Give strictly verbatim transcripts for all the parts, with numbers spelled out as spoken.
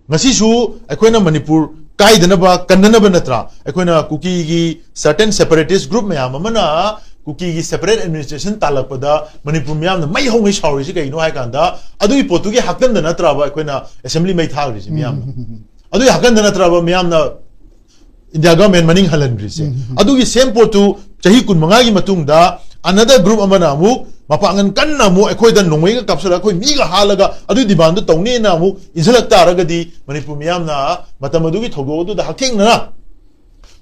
ꯉꯁꯤꯁꯨ ꯑꯩꯈꯣꯏꯅ ꯃꯅꯤꯄꯨꯔ ꯀꯥꯏꯗꯅꯕ ꯀꯟꯅꯅꯕ ꯅꯠꯇ꯭ꯔꯥ? ꯑꯩꯈꯣꯏꯅ ꯀꯨꯀꯤꯒꯤ certain separatist group ꯃꯌꯥꯝ ꯑꯃꯅ ꯀꯨꯀꯤꯒꯤ separate administration ꯇꯥꯜꯂꯛꯄꯗ ꯃꯅꯤꯄꯨꯔ ꯃꯤꯌꯥꯝꯅ ꯃꯩ ꯍꯧꯉꯩ ꯁꯥꯎꯔꯤꯁꯤ ꯀꯩꯒꯤꯅꯣ ꯍꯥꯏ ꯀꯥꯟꯗ, ꯑꯗꯨꯒꯤ ꯄꯣꯠꯇꯨꯒꯤ ꯍꯥꯛꯇꯟꯗ ꯅꯠꯇ꯭ꯔꯕ ꯑꯩꯈꯣꯏꯅ assembly ꯃꯩ ꯊꯥꯈ꯭ꯔꯤꯁꯤ ꯃꯤꯌꯥꯝꯅ? ꯑꯗꯨꯒꯤ ꯍꯥꯛꯇꯟꯗ ꯅꯠꯇ꯭ꯔꯕ ꯃꯤꯌꯥꯝꯅ India government ꯃꯅꯤꯡ ꯍꯜꯍꯟꯈ꯭ꯔꯤꯁꯦ? ꯑꯗꯨꯒꯤ same ꯄꯣꯠꯇꯨ ꯆꯍꯤ ꯀꯨꯟꯃꯉꯥꯒꯤ ꯃꯇꯨꯡꯗ another group ꯑꯃꯅ ꯑꯃꯨꯛ ꯃꯄꯥꯡꯒꯜ ꯀꯟꯅ ꯑꯃꯨꯛ ꯑꯩꯈꯣꯏꯗ ꯅꯣꯡꯃꯩꯒ ꯀꯥꯞꯁꯤꯜꯂꯒ ꯑꯩꯈꯣꯏ ꯃꯤꯒ ꯍꯥꯠꯂꯒ ꯑꯗꯨꯒꯤ demandꯗꯨ ꯇꯧꯅꯦꯅ ꯑꯃꯨꯛ ꯏꯟꯁꯤꯜꯂꯛ ꯇꯥꯔꯒꯗꯤ, ꯃꯅꯤꯄꯨꯔ ꯃꯤꯌꯥꯝꯅ ꯃꯇꯝ ꯑꯗꯨꯒꯤ ꯊꯧꯗꯣꯛ ꯑꯗꯨꯗ ꯍꯛꯊꯦꯡꯅꯅ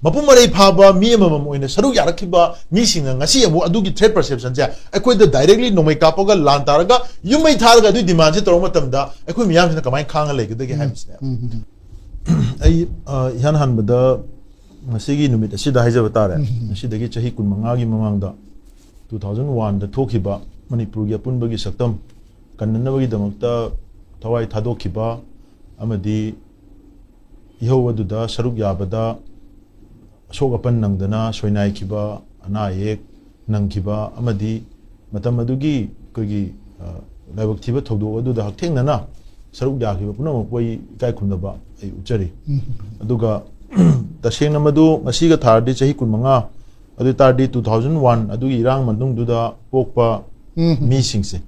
ꯃꯄꯨꯡ ꯃꯔꯩ ꯐꯥꯕ ꯃꯤ ꯑꯃꯃꯝ ꯑꯣꯏꯅ ꯁꯔꯨꯛ ꯌꯥꯔꯛꯈꯤꯕ ꯃꯤꯁꯤꯡꯅ ꯉꯁꯤ ꯑꯃꯨꯛ ꯑꯗꯨꯒꯤ threat perceptionꯁꯦ ꯑꯩꯈꯣꯏꯗ directly ꯅꯣꯡꯃꯩ ꯀꯥꯞꯄꯒ ꯂꯥꯟ ꯇꯥꯔꯒ ꯌꯨꯝ ꯃꯩ ꯊꯥꯔꯒ ꯑꯗꯨꯒꯤ demandꯁꯦ ꯇꯧꯔꯛꯄ ꯃꯇꯝꯗ ꯑꯩꯈꯣꯏ ꯃꯤꯌꯥꯝꯁꯤꯅ ꯀꯃꯥꯏꯅ ꯈꯥꯡꯉ ꯂꯩꯒꯗꯒꯦ ꯍꯥꯏꯕꯁꯤꯅꯦ꯫ ꯑꯩ, ꯑ, ꯏꯍꯥꯟ ꯍꯥꯟꯕꯗ ꯉꯁꯤꯒꯤ ꯅꯨꯃꯤꯠ ꯑꯁꯤꯗ ꯍꯥꯏꯖꯕ ꯇꯥꯔꯦ꯫ ꯉꯁꯤꯗꯒꯤ ꯆꯍꯤ ꯀꯨꯟꯃꯉꯥꯒꯤ ꯃꯃꯥꯡꯗ two thousand oneꯗ ꯊꯣꯛꯈꯤꯕ ꯃꯅꯤꯄꯨꯔꯒꯤ ꯑꯄꯨꯟꯕꯒꯤ ꯁꯛꯇꯝ ꯀꯟꯅꯅꯕꯒꯤꯗꯃꯛꯇ ꯊꯋꯥꯏ ꯊꯥꯗꯣꯛꯈꯤꯕ ꯑꯃꯗꯤ ꯏꯍꯧ ꯑꯗꯨꯗ ꯁꯔꯨꯛ ꯌꯥꯕꯗ ꯑꯁꯣꯛ ꯑꯄꯟ ꯅꯪꯗꯅ ꯁꯣꯏꯅꯥꯏꯈꯤꯕ, ꯑꯅꯥ ꯑꯌꯦꯛ ꯅꯪꯈꯤꯕ ꯑꯃꯗꯤ ꯃꯇꯝ ꯑꯗꯨꯒꯤ ꯑꯩꯈꯣꯏꯒꯤ, ꯑ, ꯂꯥꯏꯕꯛ ꯊꯤꯕ ꯊꯧꯗꯣꯛ ꯑꯗꯨꯗ ꯍꯛꯊꯦꯡꯅꯅ ꯁꯔꯨꯛ ꯌꯥꯈꯤꯕ ꯄꯨꯝꯅꯃꯛꯄꯨ ꯑꯩ ꯏꯀꯥꯏ ꯈꯨꯝꯅꯕ ꯑꯩ ꯎꯠꯆꯔꯤ꯫ ꯑꯗꯨꯒ ꯇꯁꯦꯡꯅ ꯃꯗꯨ ꯉꯁꯤꯒ ꯊꯥꯔꯗꯤ ꯆꯍꯤ ꯀꯨꯟꯃꯉꯥ, ꯑꯗꯨ ꯑꯣꯏ ꯇꯥꯔꯗꯤ two thousand one ꯑꯗꯨꯒꯤ ꯏꯔꯥꯡ ꯃꯅꯨꯡꯗꯨꯗ ꯄꯣꯛꯄ ꯃꯤꯁꯤꯡꯁꯦ,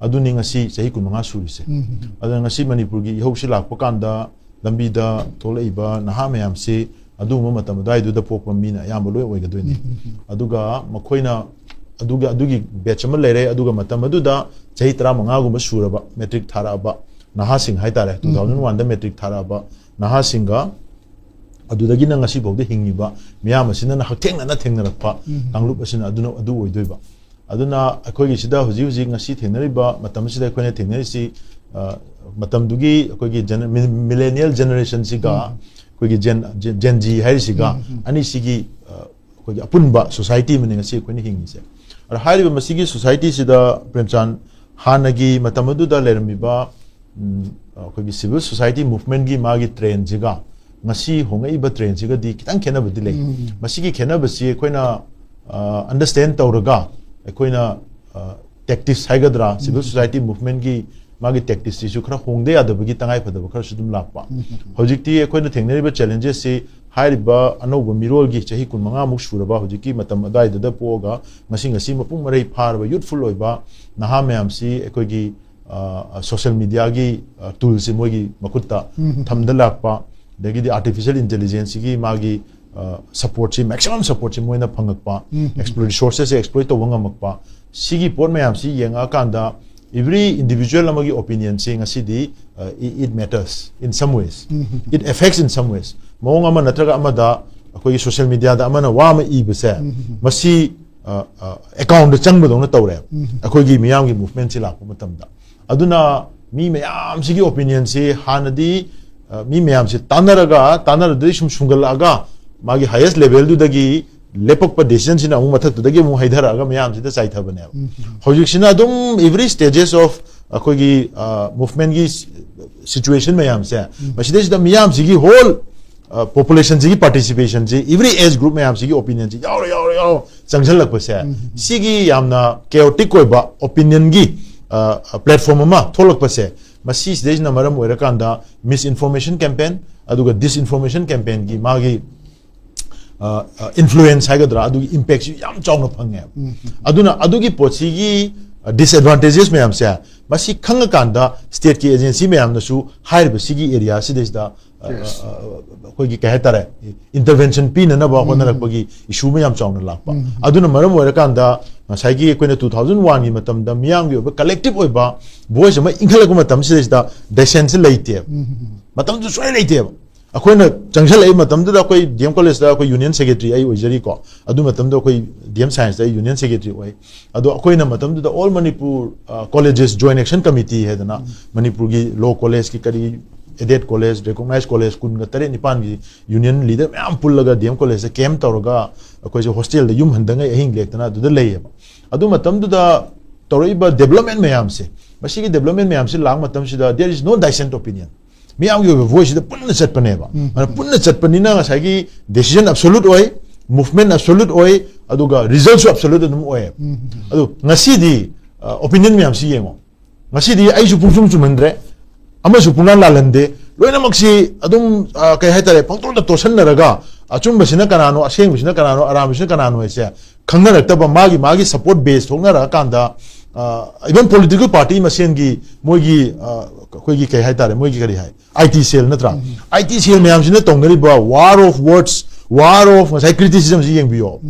ꯑꯗꯨꯅꯤ ꯉꯁꯤ ꯆꯍꯤ ꯀꯨꯟꯃꯉꯥ ꯁꯨꯔꯤꯁꯦ꯫ ꯑꯗꯨꯅ ꯉꯁꯤ ꯃꯅꯤꯄꯨꯔꯒꯤ ꯏꯍꯧꯁꯤ ꯂꯥꯛꯄ ꯀꯥꯟꯗ ꯂꯝꯕꯤꯗ ꯊꯣꯛꯂꯛꯏꯕ ꯅꯍꯥ ꯃꯌꯥꯝꯁꯤ ꯑꯗꯨꯒꯨꯝꯕ ꯃꯇꯝ ꯑꯗꯨꯋꯥꯏꯗꯨꯗ ꯄꯣꯛꯄ ꯃꯤꯅ ꯑꯌꯥꯝꯕ ꯂꯣꯏ ꯑꯣꯏꯒꯗꯣꯏꯅꯤ꯫ ꯑꯗꯨꯒ ꯃꯈꯣꯏꯅ ꯑꯗꯨꯒꯤ, ꯑꯗꯨꯒꯤ batch ꯑꯃ ꯂꯩꯔꯦ, ꯑꯗꯨꯒ ꯃꯇꯝ ꯑꯗꯨꯗ ꯆꯍꯤ ꯇꯔꯥꯃꯉꯥꯒꯨꯝꯕ ꯁꯨꯔꯕ matric ꯊꯥꯔꯛꯑꯕ ꯅꯍꯥꯁꯤꯡ ꯍꯥꯏꯇꯥꯔꯦ, two thousand oneꯗ matric ꯊꯥꯔꯛꯑꯕ ꯅꯍꯥꯁꯤꯡꯒ ꯑꯗꯨꯗꯒꯤꯅ ꯉꯁꯤꯐꯥꯎꯗ ꯍꯤꯡꯉꯤꯕ ꯃꯤꯌꯥꯝ ꯑꯁꯤꯅ ꯍꯛꯊꯦꯡꯅꯅ ꯊꯦꯡꯅꯔꯛꯄ ꯀꯥꯡꯂꯨꯞ ꯑꯁꯤꯅ ꯑꯗꯨꯅ, ꯑꯗꯨ ꯑꯣꯏꯗꯣꯏꯕ꯫ ꯑꯗꯨꯅ ꯑꯩꯈꯣꯏꯒꯤꯁꯤꯗ ꯍꯧꯖꯤꯛ ꯍꯧꯖꯤꯛ ꯉꯁꯤ ꯊꯦꯡꯅꯔꯤꯕ ꯃꯇꯝꯁꯤꯗ ꯑꯩꯈꯣꯏꯅ ꯊꯦꯡꯅꯔꯤꯁꯤ, ꯑ, ꯃꯇꯝꯗꯨꯒꯤ ꯑꯩꯈꯣꯏꯒꯤ ꯖꯦꯅ-, ꯃꯤ-, millennial generationꯁꯤꯒ ꯑꯩꯈꯣꯏꯒꯤ Gen, Gen, Gen Z ꯍꯥꯏꯔꯤꯁꯤꯒ ꯑꯅꯤꯁꯤꯒꯤ, ꯑ, ꯑꯩꯈꯣꯏꯒꯤ ꯑꯄꯨꯟꯕ society ꯑꯃꯅꯤ ꯉꯁꯤ ꯑꯩꯈꯣꯏꯅ ꯍꯤꯡꯉꯤꯁꯦ꯫ ꯑꯗ ꯍꯥꯏꯔꯤꯕ ꯃꯁꯤꯒꯤ societyꯁꯤꯗ ꯄ꯭ꯔꯦꯝꯆꯥꯟ ꯍꯥꯟꯅꯒꯤ ꯃꯇꯝ ꯑꯗꯨꯗ ꯂꯩꯔꯝꯃꯤꯕ, ꯎꯝ, ꯑꯩꯈꯣꯏꯒꯤ civil society movementꯀꯤ ꯃꯥꯒꯤ trendꯁꯤꯒ ꯉꯁꯤ ꯍꯣꯡꯉꯛꯏꯕ trendꯁꯤꯒꯗꯤ ꯈꯤꯇꯪ ꯈꯦꯠꯅꯕꯗꯤ ꯂꯩ꯫ ꯃꯁꯤꯒꯤ ꯈꯦꯠꯅꯕꯁꯤ ꯑꯩꯈꯣꯏꯅ, ꯑ, understand ꯇꯧꯔꯒ ꯑꯩꯈꯣꯏꯅ, ꯑ, tactics ꯍꯥꯏꯒꯗ꯭ꯔꯥ, civil society movementꯀꯤ ꯃꯥꯒꯤ ꯇꯦꯛꯇꯤꯛꯁꯁꯤꯁꯨ ꯈꯔ ꯍꯣꯡꯗ ꯌꯥꯗꯕꯒꯤ ꯇꯉꯥꯏ ꯐꯗꯕ ꯈꯔꯁꯨ ꯑꯗꯨꯝ ꯂꯥꯛꯄ꯫ ꯍꯧꯖꯤꯛꯇꯤ ꯑꯩꯈꯣꯏꯅ ꯊꯦꯡꯅꯔꯤꯕ ꯆꯦꯂꯦꯟꯖꯦꯁꯁꯤ ꯍꯥꯏꯔꯤꯕ ꯑꯅꯧꯕ ꯃꯤꯔꯣꯜꯒꯤ ꯆꯍꯤ ꯀꯨꯟꯃꯉꯥꯃꯨꯛ ꯁꯨꯔꯕ ꯍꯧꯖꯤꯛꯀꯤ ꯃꯇꯝ ꯑꯗꯨꯋꯥꯏꯗꯨꯗ ꯄꯣꯛꯑꯒ ꯉꯁꯤ ꯉꯁꯤ ꯃꯄꯨꯡ ꯃꯔꯩ ꯐꯥꯔꯕ ꯌꯨꯠꯐꯨꯜ ꯑꯣꯏꯕ ꯅꯍꯥ ꯃꯌꯥꯝꯁꯤ ꯑꯩꯈꯣꯏꯒꯤ ꯁꯣꯁꯤꯌꯦꯜ ꯃꯤꯗꯤꯌꯥꯒꯤ ꯇꯨꯜꯁꯤ ꯃꯣꯏꯒꯤ ꯃꯈꯨꯠꯇ ꯊꯝꯗ ꯂꯥꯛꯄ, ꯑꯗꯒꯤꯗꯤ ꯑꯥꯔꯇꯤꯐꯤꯁꯤꯌꯦꯜ ꯏꯟꯇꯦꯂꯤꯖꯦꯟꯁꯁꯤꯒꯤ ꯃꯥꯒꯤ ꯁꯄꯣꯔꯠꯁꯤ, ꯃꯦꯛꯁꯤꯃꯝ ꯁꯄꯣꯔꯠꯁꯤ ꯃꯣꯏꯅ ꯐꯪꯉꯛꯄ, ꯔꯤꯁꯣꯔꯁꯦꯁꯁꯦ ꯑꯦꯛꯁꯄ꯭ꯂꯣꯏꯠ ꯇꯧꯕ ꯉꯝꯃꯛꯄ, ꯁꯤꯒꯤ ꯄꯣꯠ ꯃꯌꯥꯝꯁꯤ ꯌꯦꯡꯉꯛꯑꯀꯥꯟꯗ every individual ꯑꯃꯒꯤ ꯑꯣꯄꯤꯅꯤꯌꯟꯁꯤ ꯉꯁꯤꯗꯤ, uh, it, it matters in some ways, it affects in some ways. ꯃꯑꯣꯡ ꯑꯃ ꯅꯠꯇ꯭ꯔꯒ ꯑꯃꯗ ꯑꯩꯈꯣꯏꯒꯤ ꯁꯣꯁꯤꯌꯦꯜ ꯃꯤꯗꯤꯌꯥꯗ ꯑꯃꯅ ꯋꯥ ꯑꯃ ꯏꯕꯁꯦ, ꯃꯁꯤ ꯑꯦꯀꯥꯎꯟꯗ ꯆꯪꯕꯗꯧꯅ ꯇꯧꯔꯦ ꯑꯩꯈꯣꯏꯒꯤ ꯃꯤꯌꯥꯝꯒꯤ ꯃꯨꯚꯃꯦꯟꯁꯤ ꯂꯥꯛꯄ ꯃꯇꯝꯗ꯫ ꯑꯗꯨꯅ ꯃꯤ ꯃꯌꯥꯝꯁꯤꯒꯤ ꯑꯣꯄꯤꯅꯤꯌꯟꯁꯤ ꯍꯥꯟꯅꯗꯤ, ꯑ, ꯃꯤ ꯃꯌꯥꯝꯁꯤ ꯇꯥꯟꯅꯔꯒ ꯇꯥꯟꯅꯔꯗꯨꯗꯤ ꯁꯨꯝ ꯁꯨꯡꯒꯠꯂꯛꯑꯒ ꯃꯥꯒꯤ ꯍꯥꯏꯌꯦꯁ ꯂꯦꯚꯦꯜꯗꯨꯗꯒꯤ ꯂꯦꯞꯄꯛꯄ ꯗꯤꯁꯤꯖꯟꯁꯤꯅ ꯑꯃꯨꯛ ꯃꯊꯛꯇꯨꯗꯒꯤ ꯑꯃꯨꯛ ꯍꯩꯊꯔꯛꯑꯒ ꯃꯌꯥꯝꯁꯤꯗ ꯆꯥꯏꯊꯕꯅꯦꯕ꯫ ꯍꯧꯖꯤꯛꯁꯤꯅ ꯑꯗꯨꯝ every stages of ꯑꯩꯈꯣꯏꯒꯤ ꯃꯨꯚꯃꯦꯟꯒꯤ ꯁꯤꯆꯨꯋꯦꯁꯟ ꯃꯌꯥꯝꯁꯦ, ꯃꯁꯤꯗꯩꯁꯤꯗ ꯃꯤꯌꯥꯝꯁꯤꯒꯤ ꯍꯣꯜ ꯄꯣꯄꯨꯂꯦꯁꯟꯁꯤꯒꯤ ꯄꯥꯔꯇꯤꯁꯤꯄꯦꯁꯟꯁꯤ, every age group ꯃꯌꯥꯝꯁꯤꯒꯤ ꯑꯣꯄꯤꯅꯤꯌꯟꯁꯤ ꯌꯥꯎꯔꯣ ꯌꯥꯎꯔꯣ ꯌꯥꯎꯔꯣ ꯆꯪꯁꯤꯜꯂꯛꯄꯁꯦ, ꯁꯤꯒꯤ ꯌꯥꯝꯅ ꯀꯦꯑꯣꯇꯤꯛ ꯑꯣꯏꯕ ꯑꯣꯄꯤꯅꯤꯌꯟꯒꯤ ꯄ꯭ꯂꯦꯠꯐꯣꯝ ꯑꯃ ꯊꯣꯛꯂꯛꯄꯁꯦ, ꯃꯁꯤꯁꯤꯗꯩꯁꯤꯅ ꯃꯔꯝ ꯑꯣꯏꯔꯀꯥꯟꯗ ꯃꯤꯁ ꯏꯟꯐꯣꯔꯃꯦꯁꯟ ꯀꯦꯝꯄꯦꯟ ꯑꯗꯨꯒ ꯗꯤꯁꯏꯟꯐꯣꯔꯃꯦꯁꯟ ꯀꯦꯝꯄꯦꯟꯒꯤ ꯃꯥꯒꯤ ꯏꯟꯐ꯭ꯂꯨꯌꯦꯟꯁ ꯍꯥꯏꯒꯗ꯭ꯔꯥ, ꯑꯗꯨꯒꯤ ꯏꯝꯄꯦꯛꯁꯤ ꯌꯥꯝ ꯆꯥꯎꯅ ꯐꯪꯉꯦꯕ꯫ ꯑꯗꯨꯅ ꯑꯗꯨꯒꯤ ꯄꯣꯠꯁꯤꯒꯤ ꯗꯤꯁꯑꯦꯗꯚꯥꯟꯇꯦꯖꯦꯁ ꯃꯌꯥꯝꯁꯦ ꯃꯁꯤ ꯈꯪꯉꯀꯥꯟꯗ ꯁ꯭ꯇꯦꯠꯀꯤ ꯑꯦꯖꯦꯟꯁꯤ ꯃꯌꯥꯝꯅꯁꯨ ꯍꯥꯏꯔꯤꯕ ꯁꯤꯒꯤ ꯑꯦꯔꯤꯌꯥꯁꯤꯗꯩꯁꯤꯗ ꯑ, ꯑ, ꯑ, ꯑꯩꯈꯣꯏꯒꯤ ꯀꯩ ꯍꯥꯏꯇꯥꯔꯦ, ꯏꯟꯇꯔꯚꯦꯟꯁꯟ ꯄꯤꯅꯅꯕ ꯍꯣꯠꯅꯔꯛꯄꯒꯤ ꯏꯁꯨ ꯑꯃ ꯌꯥꯝ ꯆꯥꯎꯅ ꯂꯥꯛꯄ꯫ ꯑꯗꯨꯅ ꯃꯔꯝ ꯑꯣꯏꯔꯀꯥꯟꯗ ꯉꯁꯥꯏꯒꯤ ꯑꯩꯈꯣꯏꯅ two thousand one ꯒꯤ ꯃꯇꯝꯗ ꯃꯤꯌꯥꯝꯒꯤ ꯑꯣꯏꯕ ꯀꯂꯦꯛꯇꯤꯚ ꯑꯣꯏꯕ ꯚꯣꯏꯁ ꯑꯃ ꯏꯟꯈꯠꯂꯛꯄ ꯃꯇꯝꯁꯤꯗꯩꯁꯤꯗ ꯗꯥꯏꯁꯦꯟꯁꯤ ꯂꯩꯇꯦꯕ꯫ ꯃꯇꯝꯗꯨ ꯁꯨꯡꯂꯩ ꯂꯩꯇꯦꯕ꯫ ꯑꯩꯈꯣꯏꯅ ꯆꯪꯁꯤꯜꯂꯛꯏ ꯃꯇꯝꯗꯨꯗ ꯑꯩꯈꯣꯏ ꯗꯤ ꯑꯦꯝ ꯀꯣꯂꯦꯖꯇ ꯑꯩꯈꯣꯏ ꯌꯨꯅꯤꯌꯟ ꯁꯦꯀ꯭ꯔꯦꯇꯔꯤ ꯑꯩ ꯑꯣꯏꯖꯔꯤꯀꯣ꯫ ꯑꯗꯨ ꯃꯇꯝꯗ ꯑꯩꯈꯣꯏ ꯗꯤ ꯑꯦꯝ ꯁꯥꯏꯟꯁꯇ ꯑꯩ ꯌꯨꯅꯤꯌꯟ ꯁꯦꯀ꯭ꯔꯦꯇꯔꯤ ꯑꯣꯏ꯫ ꯑꯗꯣ ꯑꯩꯈꯣꯏꯅ ꯃꯇꯝꯗꯨꯗ All Manipur, ꯑ, Colleges Joint Action Committee ꯍꯥꯏꯗꯅ ꯃꯅꯤꯄꯨꯔꯒꯤ ꯂꯣ ꯀꯣꯂꯦꯖꯀꯤ ꯀꯔꯤ, ꯑꯦꯗꯦꯗ ꯀꯣꯂꯦꯖ, ꯔꯤꯀꯣꯛꯅꯥꯏꯖ ꯀꯣꯂꯦꯖ ꯀꯨꯟꯒ ꯇꯔꯦꯠ ꯅꯤꯄꯥꯟꯒꯤ ꯌꯨꯅꯤꯌꯟ ꯂꯤꯗꯔ ꯃꯌꯥꯝ ꯄꯨꯜꯂꯒ ꯗꯤ ꯑꯦꯝ ꯀꯣꯂꯦꯖꯇ ꯀꯦꯝꯞ ꯇꯧꯔꯒ ꯑꯩꯈꯣꯏꯁꯦ ꯍꯣꯁꯇꯦꯜꯗ ꯌꯨꯝ ꯍꯟꯗꯉꯩ ꯑꯍꯤꯡ ꯂꯦꯛꯇꯅ ꯑꯗꯨꯗ ꯂꯩꯌꯦꯕ꯫ ꯑꯗꯨ ꯃꯇꯝꯗꯨꯗ ꯇꯧꯔꯛꯏꯕ ꯗꯦꯕꯂꯞꯃꯦꯟ ꯃꯌꯥꯝꯁꯦ, ꯃꯁꯤꯒꯤ ꯗꯦꯕꯂꯞꯃꯦꯟ ꯃꯌꯥꯝꯁꯦ ꯂꯥꯛ ꯃꯇꯝꯁꯤꯗ there is no dissent opinion꯫ ꯃꯤꯌꯥꯝꯒꯤ ꯑꯣꯏꯕ ꯚꯣꯏꯁꯁꯤꯗ ꯄꯨꯟꯅ ꯆꯠꯄꯅꯦꯕ꯫ ꯑꯗꯨꯅ ꯄꯨꯟꯅ ꯆꯠꯄꯅꯤꯅ ꯉꯁꯥꯏꯒꯤ ꯗꯤꯁꯤꯖꯟ ꯑꯦꯕꯁꯣꯂꯨꯠ ꯑꯣꯏ, ꯃꯨꯚꯃꯦꯟ ꯑꯦꯕꯁꯣꯂꯨꯠ ꯑꯣꯏ, ꯑꯗꯨꯒ ꯔꯤꯖꯜꯠꯁꯨ ꯑꯦꯕꯁꯣꯂꯨꯠ ꯑꯗꯨꯝ ꯑꯣꯏꯌꯦꯕ꯫ ꯑꯗꯣ ꯉꯁꯤꯗꯤ, ꯑ, ꯑꯣꯄꯤꯅꯤꯌꯟ ꯃꯌꯥꯝꯁꯤ ꯌꯦꯡꯉꯣ꯫ ꯉꯁꯤꯗꯤ ꯑꯩꯁꯨ ꯄꯨꯡꯆꯨꯝ ꯆꯨꯝꯍꯟꯗ꯭ꯔꯦ, ꯑꯃꯁꯨ ꯄꯨꯡꯂꯥꯟ ꯂꯥꯜꯍꯟꯗꯦ꯫ ꯂꯣꯏꯅꯃꯛꯁꯤ ꯑꯗꯨꯝ, ꯑ, ꯀꯩ ꯍꯥꯏꯇꯥꯔꯦ, ꯄꯪꯇꯣꯟꯗ ꯇꯣꯠꯁꯟꯅꯔꯒ ꯑꯆꯨꯝꯕꯁꯤꯅ ꯀꯅꯥꯅꯣ, ꯑꯁꯦꯡꯕꯁꯤꯅ ꯀꯅꯥꯅꯣ, ꯑꯔꯥꯟꯕꯁꯤꯅ ꯀꯅꯥꯅꯣ ꯍꯥꯏꯁꯦ ꯈꯪꯅꯔꯛꯇꯕ, ꯃꯥꯒꯤ ꯃꯥꯒꯤ support base ꯊꯣꯛꯅꯔꯛꯑꯀꯥꯟꯗ, ꯑ, even political party ꯃꯁꯦꯟꯒꯤ ꯃꯣꯏꯒꯤ, ꯑ, ꯑꯩꯈꯣꯏꯒꯤ ꯀꯩ ꯍꯥꯏꯇꯥꯔꯦ, ꯃꯣꯏꯒꯤ ꯀꯔꯤ ꯍꯥꯏ, ꯑꯥꯏ ꯇꯤ cell ꯅꯠꯇ꯭ꯔꯥ? ꯑꯥꯏ ꯇꯤ cell ꯃꯌꯥꯝꯁꯤꯅ ꯇꯧꯅꯔꯤꯕ war of words, war of ꯉꯁꯥꯏ criticism ꯁꯤ ꯌꯦꯡꯕꯤꯌꯣ꯫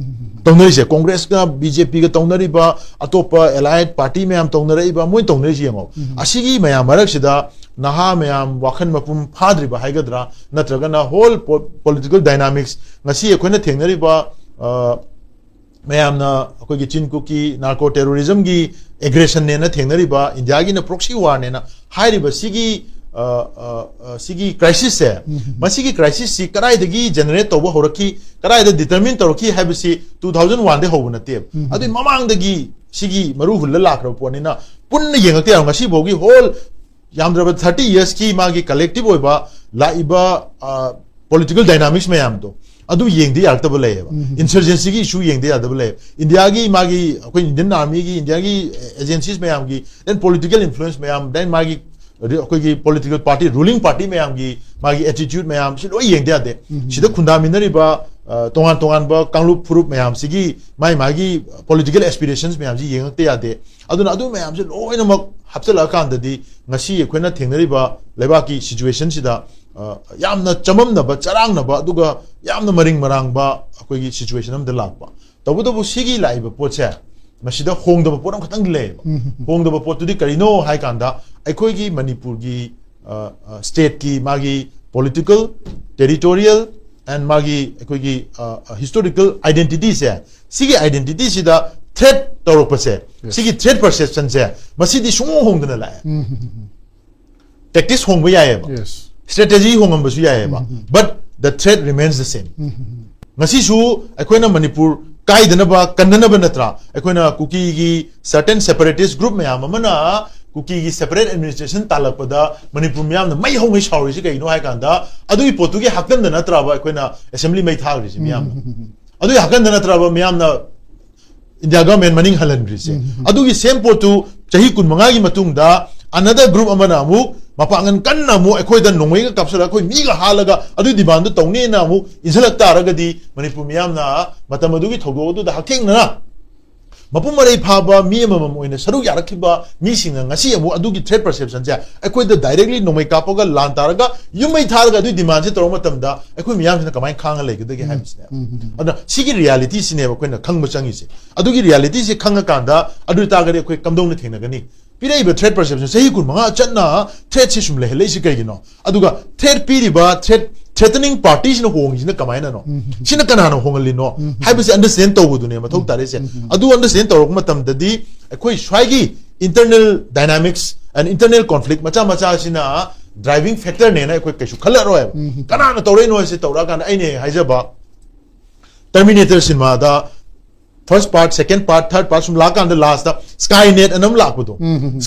ꯇꯧꯅꯔꯤꯁꯦ ꯀꯣꯡꯒ꯭ꯔꯦꯁꯀ ꯕꯤ ꯖꯦ ꯄꯤꯒ ꯇꯧꯅꯔꯤꯕ, ꯑꯇꯣꯞꯄ allied party ꯃꯌꯥꯝ ꯇꯧꯅꯔꯛꯏꯕ, ꯃꯣꯏ ꯇꯧꯅꯔꯤꯁꯦ ꯌꯦꯡꯉꯣ꯫ ꯑꯁꯤꯒꯤ ꯃꯌꯥꯝ ꯃꯔꯛꯁꯤꯗ ꯅꯍꯥ ꯃꯌꯥꯝ ꯋꯥꯈꯜ ꯃꯄꯨꯡ ꯐꯥꯗ꯭ꯔꯤꯕ ꯍꯥꯏꯒꯗ꯭ꯔꯥ, ꯅꯠꯇ꯭ꯔꯒꯅ whole po-, political dynamics, ꯉꯁꯤ ꯑꯩꯈꯣꯏꯅ ꯊꯦꯡꯅꯔꯤꯕ, ꯑ, ꯃꯌꯥꯝꯅ ꯑꯩꯈꯣꯏꯒꯤ ꯆꯤꯟ ꯀꯨꯀꯤ narco terrorism ꯒꯤ aggression ꯅꯦꯅ ꯊꯦꯡꯅꯔꯤꯕ, ꯏꯟꯗꯤꯌꯥꯒꯤꯅ proxy war ꯅꯦꯅ ꯍꯥꯏꯔꯤꯕ ꯁꯤꯒꯤ, ꯑ, ꯑ, ꯑ, ꯁꯤꯒꯤ crisis ꯁꯦ, ꯃꯁꯤꯒꯤ crisis ꯁꯤ ꯀꯗꯥꯏꯗꯒꯤ generate ꯇꯧꯕ ꯍꯧꯔꯛꯈꯤ, ꯀꯗꯥꯏꯗ determine ꯇꯧꯔꯛꯈꯤ ꯍꯥꯏꯕꯁꯤ two thousand one ꯗꯩ ꯍꯧꯕ ꯅꯠꯇꯦ꯫ ꯑꯗꯨꯏ ꯃꯃꯥꯡꯗꯒꯤ ꯁꯤꯒꯤ ꯃꯔꯨ ꯍꯨꯜꯂ ꯂꯥꯛꯈ꯭ꯔꯕ ꯄꯣꯠꯅꯤꯅ, ꯄꯨꯟꯅ ꯌꯦꯡꯉꯛꯇ ꯌꯥꯔꯣꯏ꯫ ꯉꯁꯤ ꯐꯥꯎꯒꯤ whole ꯌꯥꯝꯗ꯭ꯔꯕ thirty years ꯀꯤ ꯃꯥꯒꯤ collective ꯑꯣꯏꯕ ꯂꯥꯛꯏꯕ, ꯑ, political dynamics ꯃꯌꯥꯝꯗꯣ, ꯑꯗꯨ ꯌꯦꯡꯗ ꯌꯥꯔꯛꯇꯕ ꯂꯩꯌꯦꯕ꯫ Insurgency ꯒꯤ issue ꯌꯦꯡꯗ ꯌꯥꯗꯕ ꯂꯩꯌꯦꯕ꯫ ꯏꯟꯗꯤꯌꯥꯒꯤ ꯃꯥꯒꯤ, ꯑꯩꯈꯣꯏ Indian Army ꯒꯤ, ꯏꯟꯗꯤꯌꯥꯒꯤ agencies ꯃꯌꯥꯝꯒꯤ, then political influence ꯃꯌꯥꯝ, then ꯃꯥꯒꯤ ꯑꯗꯩ ꯑꯩꯈꯣꯏꯒꯤ political party, ruling party ꯃꯌꯥꯝꯒꯤ ꯃꯥꯒꯤ attitude ꯃꯌꯥꯝꯁꯤ ꯂꯣꯏ ꯌꯦꯡꯗ ꯌꯥꯗꯦ꯫ ꯁꯤꯗ ꯈꯨꯟꯗꯥꯃꯤꯟꯅꯔꯤꯕ, ꯑ, ꯇꯣꯉꯥꯟ ꯇꯣꯉꯥꯟꯕ ꯀꯥꯡꯂꯨꯞ ꯐꯨꯔꯨꯞ ꯃꯌꯥꯝꯁꯤꯒꯤ ꯃꯥꯒꯤ ꯃꯥꯒꯤ political aspirations ꯃꯌꯥꯝꯁꯤ ꯌꯦꯡꯉꯛꯇ ꯌꯥꯗꯦ꯫ ꯑꯗꯨꯅ ꯑꯗꯨ ꯃꯌꯥꯝꯁꯦ ꯂꯣꯏꯅꯃꯛ ꯍꯥꯞꯆꯤꯜꯂꯛꯑꯀꯥꯟꯗꯗꯤ ꯉꯁꯤ ꯑꯩꯈꯣꯏꯅ ꯊꯦꯡꯅꯔꯤꯕ ꯂꯩꯕꯥꯛꯀꯤ situation ꯁꯤꯗ, ꯑ, ꯌꯥꯝꯅ ꯆꯃꯝꯅꯕ, ꯆꯔꯥꯡꯅꯕ, ꯑꯗꯨꯒ ꯌꯥꯝꯅ ꯃꯔꯤꯡ ꯃꯔꯥꯡꯕ ꯑꯩꯈꯣꯏꯒꯤ situation ꯑꯃꯗ ꯂꯥꯛꯄ꯫ ꯇꯧꯕꯇꯕꯨ ꯁꯤꯒꯤ ꯂꯥꯛꯏꯕ ꯄꯣꯠꯁꯦ, ꯃꯁꯤꯗ ꯍꯣꯡꯗꯕ ꯄꯣꯠ ꯑꯃꯈꯛꯇꯪꯗꯤ ꯂꯩꯌꯦꯕ꯫ ꯍꯣꯡꯗꯕ ꯄꯣꯠꯇꯨꯗꯤ ꯀꯔꯤꯅꯣ ꯍꯥꯏ ꯀꯥꯟꯗ, ꯑꯩꯈꯣꯏꯒꯤ ꯃꯅꯤꯄꯨꯔꯒꯤ, ꯑ, ꯑ, state ꯀꯤ ꯃꯥꯒꯤ political, territorial and ꯃꯥꯒꯤ ꯑꯩꯈꯣꯏꯒꯤ, ꯑ, ꯑ, historical identity ꯁꯦ, ꯁꯤꯒꯤ identity ꯁꯤꯗ threat ꯇꯧꯔꯛꯄꯁꯦ, ꯁꯤꯒꯤ threat perception ꯁꯦ, ꯃꯁꯤꯗꯤ ꯁꯨꯡꯍꯣꯡ ꯍꯣꯡꯗꯅ ꯂꯥꯛꯑꯦ꯫ Tactics ꯍꯣꯡꯕ ꯌꯥꯏꯑꯕ, strategy ꯍꯣꯡꯉꯝꯕꯁꯨ ꯌꯥꯏꯑꯕ, but the threat remains the same. ꯉꯁꯤꯁꯨ ꯑꯩꯈꯣꯏꯅ ꯃꯅꯤꯄꯨꯔ ꯀꯥꯏꯗꯅꯕ ꯀꯟꯅꯅꯕ ꯅꯠꯇ꯭ꯔꯥ ꯑꯩꯈꯣꯏꯅ ꯀꯨꯀꯤꯒꯤ certain separatist group ꯃꯌꯥꯝ ꯑꯃꯅ ꯀꯨꯀꯤꯒꯤ separate administration ꯇꯥꯜꯂꯛꯄꯗ ꯃꯅꯤꯄꯨꯔ ꯃꯤꯌꯥꯝꯅ ꯃꯩ ꯍꯧꯉꯩ ꯁꯥꯎꯔꯤꯁꯤ ꯀꯩꯒꯤꯅꯣ ꯍꯥꯏ ꯀꯥꯟꯗ, ꯑꯗꯨꯒꯤ ꯄꯣꯠꯇꯨꯒꯤ ꯍꯥꯛꯇꯟꯗ ꯅꯠꯇ꯭ꯔꯕ ꯑꯩꯈꯣꯏꯅ assembly ꯃꯩ ꯊꯥꯈ꯭ꯔꯤꯁꯤ ꯃꯤꯌꯥꯝꯅ? ꯑꯗꯨꯒꯤ ꯍꯥꯛꯇꯟꯗ ꯅꯠꯇ꯭ꯔꯕ ꯃꯤꯌꯥꯝꯅ India government ꯃꯅꯤꯡ ꯍꯜꯍꯟꯈ꯭ꯔꯤꯁꯦ? ꯑꯗꯨꯒꯤ same ꯄꯣꯠꯇꯨ ꯆꯍꯤ ꯀꯨꯟꯃꯉꯥꯒꯤ ꯃꯇꯨꯡꯗ another group ꯑꯃꯅ ꯑꯃꯨꯛ ꯃꯄꯥꯡꯒꯜ ꯀꯟꯅ ꯑꯃꯨꯛ ꯑꯩꯈꯣꯏꯗ ꯅꯣꯡꯃꯩꯒ ꯀꯥꯞꯁꯤꯜꯂꯒ ꯑꯩꯈꯣꯏ ꯃꯤꯒ ꯍꯥꯠꯂꯒ ꯑꯗꯨꯒꯤ demand ꯗꯨ ꯇꯧꯅꯦꯅ ꯑꯃꯨꯛ ꯏꯟꯁꯤꯜꯂꯛ ꯇꯥꯔꯒꯗꯤ ꯃꯅꯤꯄꯨꯔ ꯃꯤꯌꯥꯝꯅ ꯃꯇꯝ ꯑꯗꯨꯒꯤ ꯊꯧꯗꯣꯛ ꯑꯗꯨꯗ ꯍꯛꯊꯦꯡꯅꯅ ꯃꯄꯨꯡ ꯃꯔꯩ ꯐꯥꯕ ꯃꯤ ꯑꯃꯃꯝ ꯑꯣꯏꯅ ꯁꯔꯨꯛ ꯌꯥꯔꯛꯈꯤꯕ ꯃꯤꯁꯤꯡꯅ ꯉꯁꯤ ꯑꯃꯨꯛ ꯑꯗꯨꯒꯤ threat perception ꯁꯦ ꯑꯩꯈꯣꯏꯗ directly ꯅꯣꯡꯃꯩ ꯀꯥꯞꯄꯒ ꯂꯥꯟ ꯇꯥꯔꯒ ꯌꯨꯝ ꯃꯩ ꯊꯥꯔꯒ ꯑꯗꯨꯒꯤ demand ꯁꯦ ꯇꯧꯔꯛꯄ ꯃꯇꯝꯗ ꯑꯩꯈꯣꯏ ꯃꯤꯌꯥꯝꯁꯤꯅ ꯀꯃꯥꯏꯅ ꯈꯥꯡꯉ ꯂꯩꯒꯗꯒꯦ ꯍꯥꯏꯕꯁꯤꯅꯦ꯫ ꯑꯗꯨꯅ ꯁꯤꯒꯤ reality ꯁꯤꯅꯦꯕ ꯑꯩꯈꯣꯏꯅ ꯈꯪꯕ ꯆꯪꯉꯤꯁꯦ꯫ ꯑꯗꯨꯒꯤ reality ꯁꯦ ꯈꯪꯉꯀꯥꯟꯗ ꯑꯗꯨ ꯑꯣꯏꯇꯥꯔꯒꯗꯤ ꯑꯩꯈꯣꯏ ꯀꯝꯗꯧꯅ ꯊꯦꯡꯅꯒꯅꯤ? ꯄꯤꯔꯛꯏꯕ threat perception ꯆꯍꯤ ꯀꯨꯟꯃꯉꯥ ꯆꯠꯅ threat ꯁꯤ ꯁꯨꯝ ꯂꯩꯍꯜꯂꯛꯏꯁꯤ ꯀꯩꯒꯤꯅꯣ? ꯑꯗꯨꯒ threat ꯄꯤꯔꯤꯕ threat, threatening party ꯁꯤꯅ ꯍꯣꯡꯉꯤꯁꯤꯅ ꯀꯃꯥꯏꯅꯅꯣ? ꯁꯤꯅ ꯀꯅꯥꯅ ꯍꯣꯡꯍꯜꯂꯤꯅꯣ ꯍꯥꯏꯕꯁꯤ understand ꯇꯧꯕꯗꯨꯅꯦ ꯃꯊꯧ ꯇꯥꯔꯛꯏꯁꯦ꯫ ꯑꯗꯨ understand ꯇꯧꯔꯛꯄ ꯃꯇꯝꯗꯗꯤ ꯑꯩꯈꯣꯏ ꯁ꯭ꯋꯥꯏꯒꯤ internal dynamics and internal conflict ꯃꯆꯥ ꯃꯆꯥꯁꯤꯅ driving factor ꯅꯦꯅ ꯑꯩꯈꯣꯏ ꯀꯩꯁꯨ ꯈꯜꯂꯔꯣꯏꯕ꯫ ꯀꯅꯥꯅ ꯇꯧꯔꯛꯏꯅꯣ ꯍꯥꯏꯁꯦ ꯇꯧꯔꯛꯑꯀꯥꯟꯗ ꯑꯩꯅ ꯍꯦꯛ ꯍꯥꯏꯖꯕ Terminator ꯁꯤꯅꯦꯃꯥꯗ first part, second part, third part ꯁꯨꯝ ꯂꯥꯛꯀꯥꯟꯗ last ꯇ Skynet ꯑꯅ ꯑꯃ ꯂꯥꯛꯄꯗꯣ꯫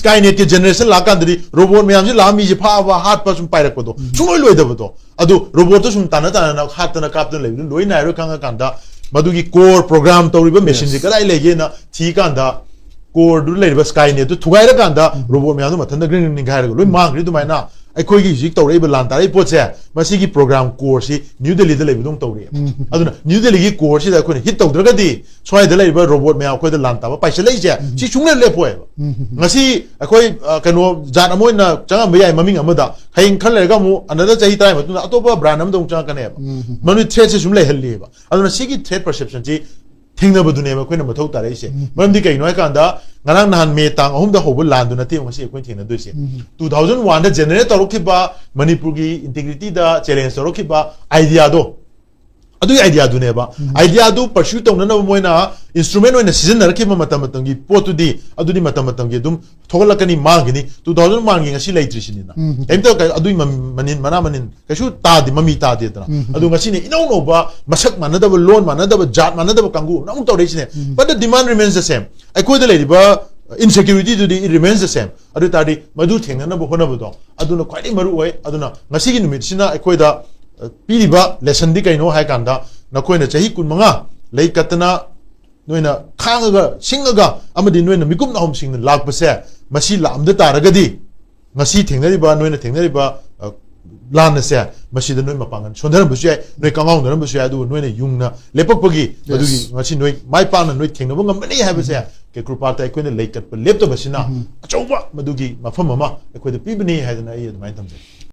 Skynet ꯀꯤ generation ꯂꯥꯛꯀꯥꯟꯗꯗꯤ robot ꯃꯌꯥꯝꯁꯤ ꯂꯥꯛꯑ ꯃꯤꯁꯦ ꯐꯥꯕ, ꯍꯥꯠꯄ ꯁꯨꯝ ꯄꯥꯏꯔꯛꯄꯗꯣ꯫ ꯁꯨꯡꯂꯣꯏ ꯂꯣꯏꯗꯕꯗꯣ꯫ ꯑꯗꯨ robot ꯇꯣ ꯁꯨꯝ ꯇꯥꯟꯅ ꯇꯥꯟꯅꯅ ꯍꯥꯠꯇꯅ ꯀꯥꯞꯇꯅ ꯂꯩꯕꯗꯨ ꯂꯣꯏ ꯅꯥꯏꯔꯣꯏ ꯈꯪꯉꯀꯥꯟꯗ ꯃꯗꯨꯒꯤ core program ꯇꯧꯔꯤꯕ machine ꯁꯦ Yes. ꯀꯗꯥꯏ ꯂꯩꯒꯦꯅ ꯊꯤꯀꯥꯟꯗ core ꯗꯨ ꯂꯩꯔꯤꯕ Skynet ꯇꯨ ꯊꯨꯒꯥꯏꯔꯀꯥꯟꯗ robot ꯃꯌꯥꯝꯗꯣ ꯃꯊꯟꯇ ꯒ꯭ꯔꯤꯡ ꯒ꯭ꯔꯤꯡ ꯅꯤꯡꯈꯥꯏꯔꯒ ꯂꯣꯏ ꯃꯥꯡꯈ꯭ꯔꯤ꯫ ꯑꯗꯨꯃꯥꯏꯅ ꯑꯩꯈꯣꯏꯒꯤ ꯍꯧꯖꯤꯛ ꯇꯧꯔꯛꯏꯕ ꯂꯥꯟ ꯇꯥꯔꯛꯏ ꯄꯣꯠꯁꯦ ꯃꯁꯤꯒꯤ program core ꯁꯤ New Delhi ꯗ ꯂꯩꯕꯗꯧꯅ ꯇꯧꯔꯤ꯫ ꯑꯗꯨꯅ New Delhi ꯒꯤ core ꯁꯤꯗ ꯑꯩꯈꯣꯏꯅ hit ꯇꯧꯗ꯭ꯔꯒꯗꯤ ꯁ꯭ꯋꯥꯏꯗ ꯂꯩꯔꯤꯕ robot ꯃꯌꯥꯝ ꯑꯩꯈꯣꯏꯗ ꯂꯥꯟ ꯇꯥꯕ ꯄꯥꯏꯁꯤꯜꯂꯛꯏꯁꯦ ꯁꯤ ꯁꯨꯡꯂꯦꯞ ꯂꯦꯞꯄꯣꯏꯕ꯫ ꯉꯁꯤ ꯑꯩꯈꯣꯏ, ꯑ, ꯀꯩꯅꯣ ꯖꯥꯠ ꯑꯃ ꯑꯣꯏꯅ ꯆꯪꯉꯝꯕ ꯌꯥꯏ ꯃꯃꯤꯡ ꯑꯃꯗ, ꯍꯌꯦꯡ ꯈꯔ ꯂꯩꯔꯒ ꯑꯃꯨꯛ another ꯆꯍꯤ ꯇꯔꯥꯒꯤ ꯃꯇꯨꯡꯗ ꯑꯇꯣꯞꯄ brand ꯑꯃꯗ ꯑꯃꯨꯛ ꯆꯪꯉꯛꯀꯅꯦꯕ꯫ ꯃꯗꯨ threat ꯁꯦ ꯁꯨꯝ ꯂꯩꯍꯜꯂꯤꯕ꯫ ꯑꯗꯨꯅ ꯁꯤꯒꯤ threat perception ꯁꯤ ꯊꯦꯡꯅꯕꯗꯨꯅꯦꯕ ꯑꯩꯈꯣꯏꯅ ꯃꯊꯧ ꯇꯥꯔꯛꯏꯁꯦ꯫ ꯃꯔꯝꯗꯤ ꯀꯩꯒꯤꯅꯣ ꯍꯥꯏꯀꯥꯟꯗ ꯉꯔꯥꯡ ꯅꯍꯥꯟ May ꯇꯥꯡ ꯑꯍꯨꯝꯗ ꯍꯧꯕ ꯂꯥꯟꯗꯨ ꯅꯠꯇꯦꯕ ꯉꯁꯤ ꯑꯩꯈꯣꯏꯅ ꯊꯦꯡꯅꯗꯣꯏꯁꯦ꯫ Two thousand one ꯗ generate ꯇꯧꯔꯛꯈꯤꯕ ꯃꯅꯤꯄꯨꯔꯒꯤ integrity ꯗ challenge ꯇꯧꯔꯛꯈꯤꯕ idea ꯗꯣ, ꯑꯗꯨꯒꯤ idea ꯗꯨꯅꯦꯕ꯫ Idea ꯗꯨ pursue ꯇꯧꯅꯅꯕ ꯃꯣꯏꯅ instrument ꯑꯣꯏꯅ ꯁꯤꯖꯤꯟꯅꯔꯛꯈꯤꯕ ꯃꯇꯝ ꯃꯇꯝꯒꯤ ꯄꯣꯠꯇꯨꯗꯤ ꯑꯗꯨꯗꯤ ꯃꯇꯝ ꯃꯇꯝꯒꯤ ꯑꯗꯨꯝ ꯊꯣꯛꯂꯛꯀꯅꯤ, ꯃꯥꯡꯈꯤꯅꯤ꯫ Two thousand one ꯒꯤ ꯉꯁꯤ ꯂꯩꯇ꯭ꯔꯤꯁꯤꯅꯤꯅ꯫ ꯀꯩꯝꯇ ꯀꯩ-, ꯑꯗꯨꯒꯤ ꯃ-, ꯃꯅꯤꯟ, ꯃꯅꯥ ꯃꯅꯤꯟ ꯀꯩꯁꯨ ꯇꯥꯗꯦ, ꯃꯃꯤ ꯇꯥꯗꯦꯗꯅ꯫ ꯑꯗꯨ ꯉꯁꯤꯅ ꯏꯅꯧ ꯅꯧꯕ, ꯃꯁꯛ ꯃꯥꯟꯅꯗꯕ, ꯂꯣꯟ ꯃꯥꯟꯅꯗꯕ, ꯖꯥꯠ ꯃꯥꯟꯅꯗꯕ ꯀꯥꯡꯕꯨ ꯑꯃꯨꯛ ꯇꯧꯔꯛꯏꯁꯤꯅꯦ꯫ But the demand remains the same. ꯑꯩꯈꯣꯏꯗ ꯂꯩꯔꯤꯕ insecurity ꯗꯨꯗꯤ it remains the same꯫ ꯑꯗꯨ ꯑꯣꯏ ꯇꯥꯔꯗꯤ ꯃꯗꯨ ꯊꯦꯡꯅꯅꯕ ꯍꯣꯠꯅꯕꯗꯣ ꯑꯗꯨꯅ ꯈ꯭ꯋꯥꯏꯗꯒꯤ ꯃꯔꯨ ꯑꯣꯏ꯫ ꯑꯗꯨꯅ ꯉꯁꯤꯒꯤ ꯅꯨꯃꯤꯠꯁꯤꯅ ꯑꯩꯈꯣꯏꯗ, ꯑ, ꯄꯤꯔꯤꯕ lesson ꯗꯤ ꯀꯩꯅꯣ ꯍꯥꯏ ꯀꯥꯟꯗ, ꯅꯈꯣꯏꯅ ꯆꯍꯤ ꯀꯨꯟꯃꯉꯥ ꯂꯩ ꯀꯠꯇꯅ ꯅꯣꯏꯅ ꯈꯥꯡꯉꯒ ꯁꯤꯡꯉꯒ ꯑꯃꯗꯤ ꯅꯣꯏꯅ ꯃꯤꯀꯨꯞ ꯅꯥꯍꯨꯝꯁꯤꯡꯅ ꯂꯥꯛꯄꯁꯦ, ꯃꯁꯤ ꯂꯥꯛꯑꯝꯗ ꯇꯥꯔꯒꯗꯤ ꯉꯁꯤ ꯊꯦꯡꯅꯔꯤꯕ, ꯅꯣꯏꯅ ꯊꯦꯡꯅꯔꯤꯕ, ꯑ, ꯂꯥꯟ ꯑꯁꯦ, ꯃꯁꯤꯗ ꯅꯣꯏ ꯃꯄꯥꯡꯒꯜ ꯁꯣꯟꯊꯔꯝꯕꯁꯨ ꯌꯥꯏ, ꯅꯣꯏ ꯀꯉꯥꯎꯅꯔꯝꯕꯁꯨ ꯌꯥꯏ, ꯑꯗꯨꯕꯨ ꯅꯣꯏꯅ ꯌꯨꯡꯅ ꯂꯦꯞꯄꯛꯄꯒꯤ, ꯃꯗꯨꯒꯤ ꯉꯁꯤ ꯅꯣꯏ ꯃꯥꯏ ꯄꯥꯛꯅ ꯅꯣꯏ ꯊꯦꯡꯅꯕ ꯉꯝꯒꯅꯤ ꯍꯥꯏꯕꯁꯦ ꯀꯦꯀ꯭ꯔꯨ ꯄꯥꯔꯛꯇ ꯑꯩꯈꯣꯏꯅ ꯂꯩ ꯀꯠꯄ ꯂꯦꯞꯇꯕꯁꯤꯅ ꯑꯆꯧꯕ ꯃꯗꯨꯒꯤ ꯃꯐꯝ ꯑꯃ ꯑꯩꯈꯣꯏꯗ ꯄꯤꯕꯅꯤ ꯍꯥꯏꯗꯅ ꯑꯩ ꯑꯗꯨꯃꯥꯏꯅ ꯊꯝꯖꯩ꯫